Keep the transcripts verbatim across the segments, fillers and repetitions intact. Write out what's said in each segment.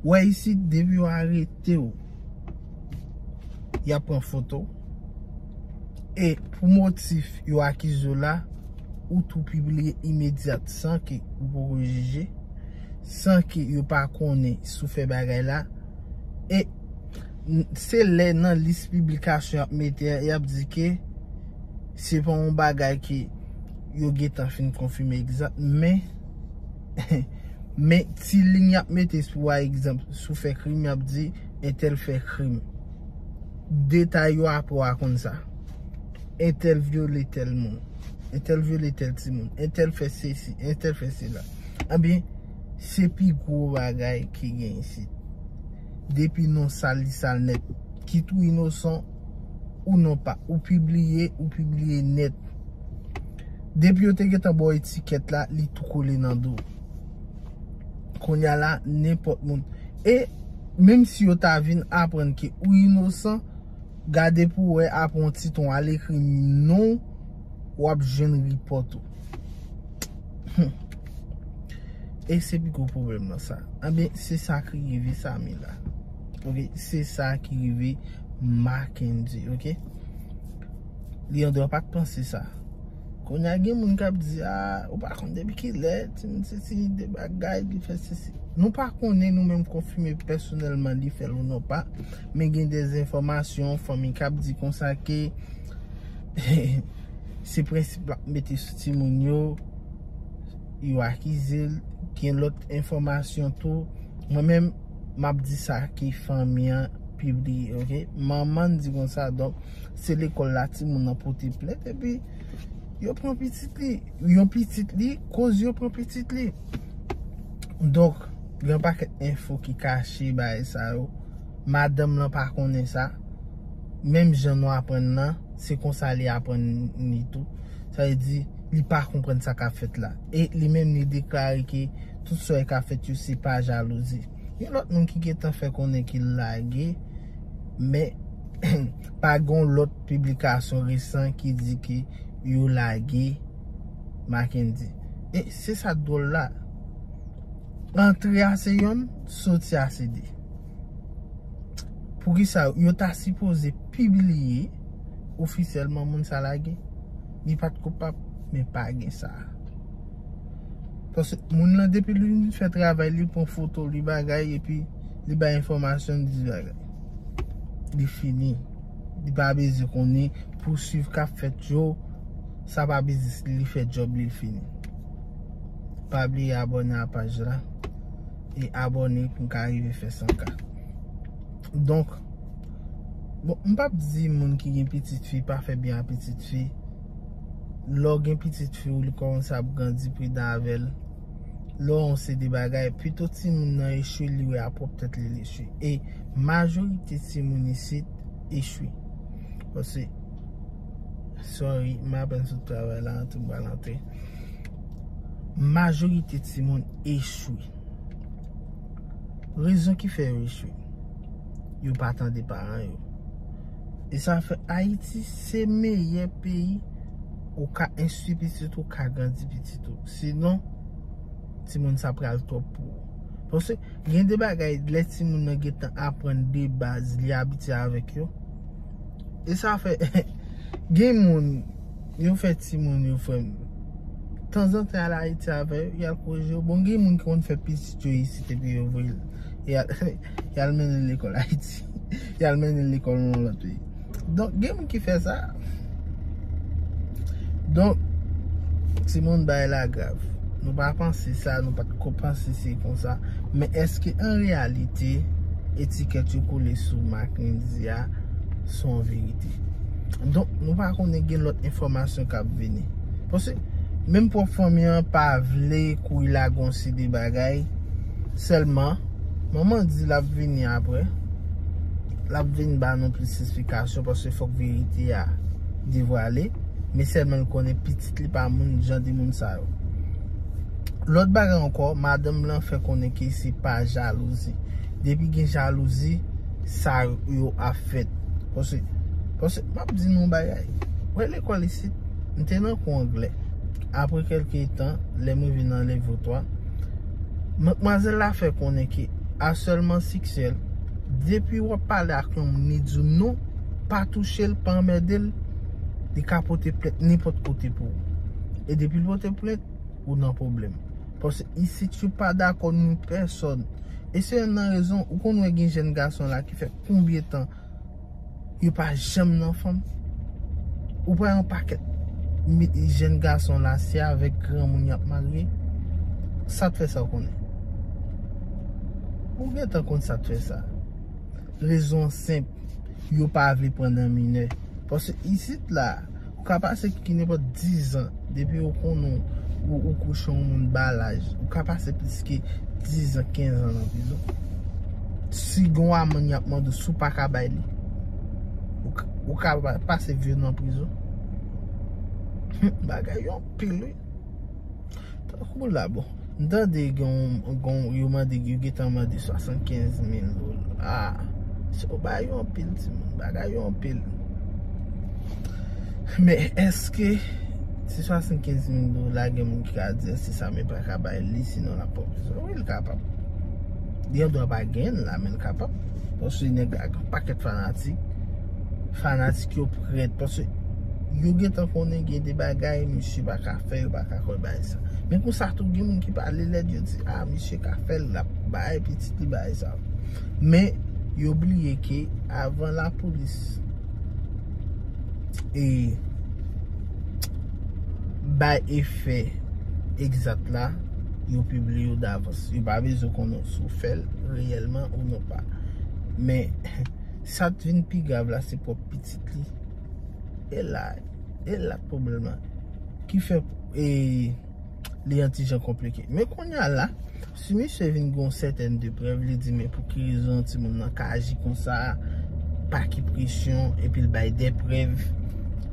Ou wè isit, depi yo arete w, y ap pran foto w. E pou motif yo akize w la, ou tou pibliye imedyat san ke ou poko jije, san ke yo pa konnen si w fè bagay la. E n- se lè nan lis piblikasyon y ap mete a, y ap di ke se pa yon bagay ke yo gentan fin konfime egzak, men men ti liy y ap mete sou a, egzanp, si w fè krim, y ap di entèl fè krim. Detay yo apre w a konn sa. Entèl vyole tèl moun. Entèl vyole tèl timoun. Entèl fè sesi. Entèl fè sela. Ebyen, se pi gwo bagay ki gen isit. Depi non sal, li sal nèt. Kit ou inosan ou non pa. Ou pibliye, ou pibliye nèt. Depi yo te gentan ba w etikèt la, li tou kole nan do w. Kounye a la, nenpòt moun. E menm si yo ta vin aprann ke ou inosan, gade pou w wè apre yon ti tan w al ekri non w, w ap jwenn ripòt ou. Hmm. E se pi gwo pwoblèm nan sa. Anben, se sa ki rive Samy la. Oke, se sa ki rive Mackendy, oke? Li andwa pa t panse sa. Kounye a gen moun k ap di, a, ou pa konn depi kilè, timoun sesi, de bagay, li fè sesi. Nou pa konnen, nou menm konfime pèsonèlman li fè l ou non pa, men gen de enfòmasyon, fanmi k ap di konsa ke se prensip l ap mete sou timoun yo, yo akize l, gen lòt enfòmasyon tou. Mwen menm, m ap di sa ke fanmi an pibliye, oke? Manman di konsa, donk, se lekòl la timoun nan pote plent, epi yo pran pitit li. Yon pitit li, koz yo pran pitit li. Donk, gen yon pakèt enfo ki kache bagay sa yo. Madanm lan pa konnen sa. Menm jan nou aprann nan, se konsa li aprann li tou. Sa vle di, li pa konprann sa k ap fèt la. E li menm, li deklare ke tout sa k ap fèt yo, se pa jalouzi. Gen lòt moun ki gentan fè konnen ke l lage, men pa gen lòt piblikasyon resan ki di ke yo lage Mackendy. E se sa k dwòl la. Antre a se yonn, soti a se de. Poukisa yo ta sipoze pibliye ofisyèlman moun sa lage? Li pa t koupab, men pa gen sa. Paske moun lan, depi li vin fè travay, li pran foto, li bagay, epi li bay enfòmasyon, li di bagay. Li fini. Li pa bezwen konnen pouswiv k ap fèt yo. Sa pa biznis li, li fè djòb li, li fini. Pa bliye abòne a paj la. E abòne pou n ka rive fè san K. Donk, bon, m p ap di moun ki gen pitit fi pa fè byen a pitit fi. Lè w gen pitit fi w, li kòmanse ap grandi, pridan avè l. Lè w yon seri de bagay, pito timoun nan echwe, li wè a pwòp tèt li l echwe. E majorite timoun isit echwe. Paske, sorry, m apèn sot travay la, antre m pral antre. Majorite timoun echwe. Rezon ki fè yo echwe, yo pa tande paran yo. E sa fè Ayiti se meyè peyi ou ka enstwi pitit ou, ka grandi pitit ou. Sinon, timoun sa pral twòp pou ou. Paske gen de bagay, lè timoun nan gentan aprann de baz, li abitye avèk yo. E sa fè, gen moun, yo fè timoun yo, frè m. Tanzantan, y al Ayiti avè yo, y al korije yo. Bon, gen moun ki konn fè pitit yo isit, epi yo voye l. Y al, y al mennen l lekòl Ayiti. Y al mennen l lekòl nan lòt peyi. Donk, gen moun ki fè sa. Donk, timoun, bagay la grav. Nou pa panse sa, nou pa t ko panse se konsa. Men èske an reyalite, etikèt yo kole sou Mackendy a se yon verite? Donk, nou pa konnen, gen lòt enfòmasyon k ap vini. Paske menm pwòp fanmi an pa vle kouri lage yon seri de bagay. Sèlman, manman di l ap vini apre. L ap vin ba nou plis esplikasyon, paske fòk verite a devwale. Men sèlman l konnen pitit li pa moun, jan de moun sa yo. Lòt bagay ankò, madanm lan fè konnen ke se pa jalouzi. Depi gen jalouzi, sa yo ap fèt. Paske, paske, m ap di nou yon bagay. Wè lekòl isit, m te nan kou anglè. Apre kèlke tan, lè mwen vin nan level twa, madmwazèl la fè konnen ke Asèlman seksyèl. Depi w ap pale ak yon moun, li di w non, pa touche l, pa anmède l, li ka pote plent nenpòt kote pou ou. E depi l pote plent, ou nan pwoblèm. Paske isit yo pa dakò ni pèsòn. E se yonn nan rezon, ou konn wè gen jèn gason la ki fè konbyen tan yo pa janm nan fanm. Ou pa yon pakèt mi- jèn gason la, se avèk granmoun y ap marye. Sa t fè sa w konnen? Ou gentan konn sa t fè sa. Rezon an senp, yo pa vle pran nan minè. Paske isit la, ou ka pase ki nenpòt dizan, depi ou konnen ou, ou kouche yon moun ba laj, ou ka pase plis ke dizan, kenzan nan prizon. Si gon amann y ap mande w, si w pa ka bay li, ou ka, ou ka pa- pase vi w nan prizon. Bagay yo anpil, wi. Tankou la, bon. M tande gen yon, gen yon, yo mande, yo gentan mande swasannkenz mil dola. Ah, se yo bay yo anpil, timoun. Bagay yo anpil. Men èske si swasannkenz mil dola, gen moun ki ka di, èske Samy pa ka bay li, sinon l ap pran prizon? Wi, l kapab. Li an dwa pa gen l la, men l kapab. Paske nèg la gen yon pakèt fanatik. Fanatik yo prèt. Paske yo gentan konnen gen de bagay misye pa ka fè, yo pa ka kwè bagay sa. Men konsa tou, gen moun ki pale lèd, yo di, ah, misye ka fè l, l ap bay pitit li bagay sa. Men, yo bliye ke avan lapolis e bay efè egzat la, yo pibliye yo davans. Yo pa bezwen konnen si w fè l reyèlman ou non pa. Men, sa t vin pi grav la, se pwòp pitit li. E la, e la pwoblèm la. Ki fè, e, li yon ti jan konplike. Men kounye a la, si misye vin gon sètèn de prèv, li di, men pou ki rezon timoun nan ka aji konsa, pa ki presyon, epi l bay de prèv.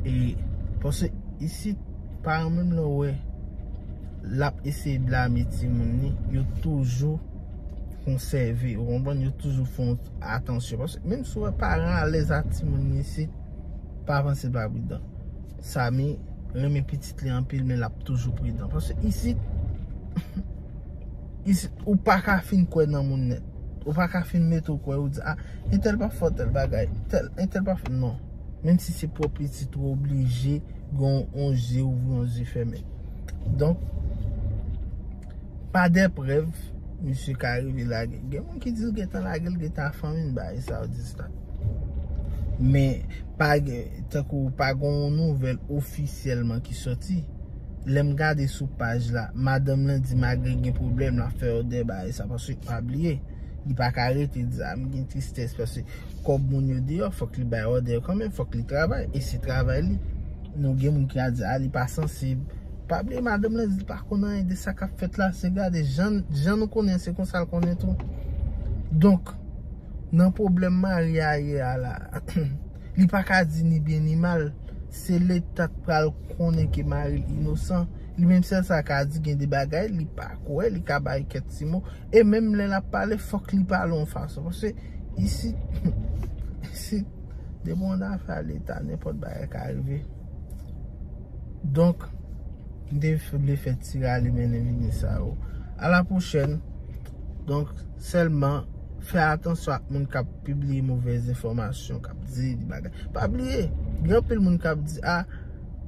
E, paske isit, paran menm lè w wè, l ap eseye blame timoun li, yo toujou konsève, ou konprann, yo toujou fè yon atansyon. Paske menm si w wè paran alèz ak timoun li isit, pa panse l pa pridan. Samy renmen pitit li anpil, men l ap toujou pridan. Paske isit, isit, ou pa ka fin kwè nan moun nèt. Ou pa ka fin mete w kwè, ou di, ah, entèl pa fè tèl bagay, tèl, entèl pa fè, non. Menm si se pwòp pitit ou, oblije gen yon je ouvri, yon je fèmen. Donk, pa de prèv, misye ka rive lage. Gen moun ki di l gentan lage, l gentan ak fanmi l, bagay sa yo di sa. Men, pa gen, tankou pa gen yon nouvèl ofisyèlman ki sòti. Lè m gade sou paj la, madanm lan di malgre gen pwoblèm, l ap fè òdè bagay sa, paske pa bliye, li pa ka rete di, ah, m gen tristès, paske kòb moun yo deyò, fòk li bay òdè yo kanmenm, fòk li travay, e se travay li. Nou gen moun ki a di, ah, li pa sansib. Pa bliye, madanm lan di li pa konn anyen de sa k ap fèt la, se gade, jan, jan nou konnen, se konsa l konnen tou. Donk, nan pwoblèm mari a ye a la, li pa ka di ni byen ni mal. Se Leta k pral konnen ke mari l inosan. Li menm sèl sa ka di, gen de bagay li pa kwè, li ka bay kèk ti mo. E menm lè l ap pale, fòk li pale yon fason. Paske isit, isit, depi w nan afè Leta, nenpòt bagay ka rive. Donk, m te vle fè ti rale mennen vini sa yo. A la pwochèn. Donk, sèlman, fè atansyon ak moun k ap pibliye movèz enfòmasyon, k ap di bagay. Pa bliye, gen anpil moun k ap di, ah,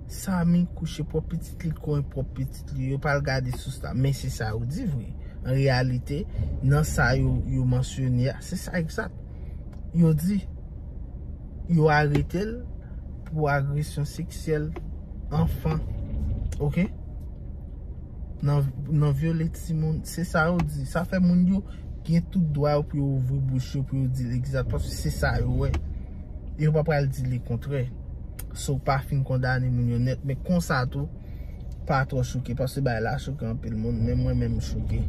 Samy kouche pwòp pitit li, konyen pwòp pitit li. Yo pral gade sous la. Men se sa yo di vre. An reyalite, nan sa yo, yo mansyone a, se sa egzat. Yo di, yo arete l pou agresyon seksyèl anfan. Oke? Nan, nan vyole timoun, se sa yo di. Sa fè moun yo gen tout dwa yo pou yo ouvri bouch yo, pou yo di l egzat, paske se sa yo wè. Yo pa pral di lekontrè. So, pa fin kondane moun yo nèt, men konsa tou, pa twò choke, paske bagay la choke anpil moun, men mwen menm m choke.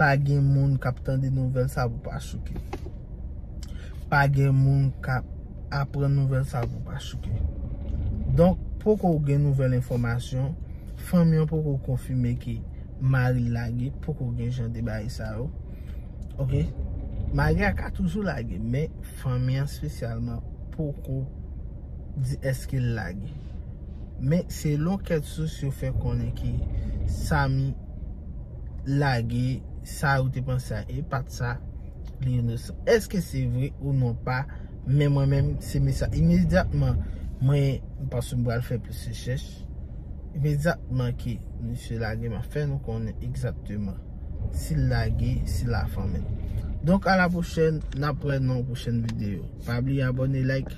Pa gen moun k ap tande nouvèl sa pou pa choke. Pa gen moun k ap aprann nouvèl sa pou pa choke. Donk, poko gen nouvèl enfòmasyon, fanmi an poko konfime ke mari l lage, poko gen jan de bagay sa yo. Oke? Mari a ka toujou lage, men fanmi an espesyalman poko di èske l lage. Men selon kèk sous, yo fè konnen ke Samy lage, sa yo te panse a, e pa t sa. Li inosan. Èske se vre ou non pa? Men mwen menm, se mesaj imedyatman mwen, paske m pral fè plis rechèch. Imedyatman ke misye lage, m ap fè nou konnen egzakteman si l lage, si l afanmen. Donk, a la pwochèn, n ap wè nan yon pwochèn videyo. Pa bliye abòne, like,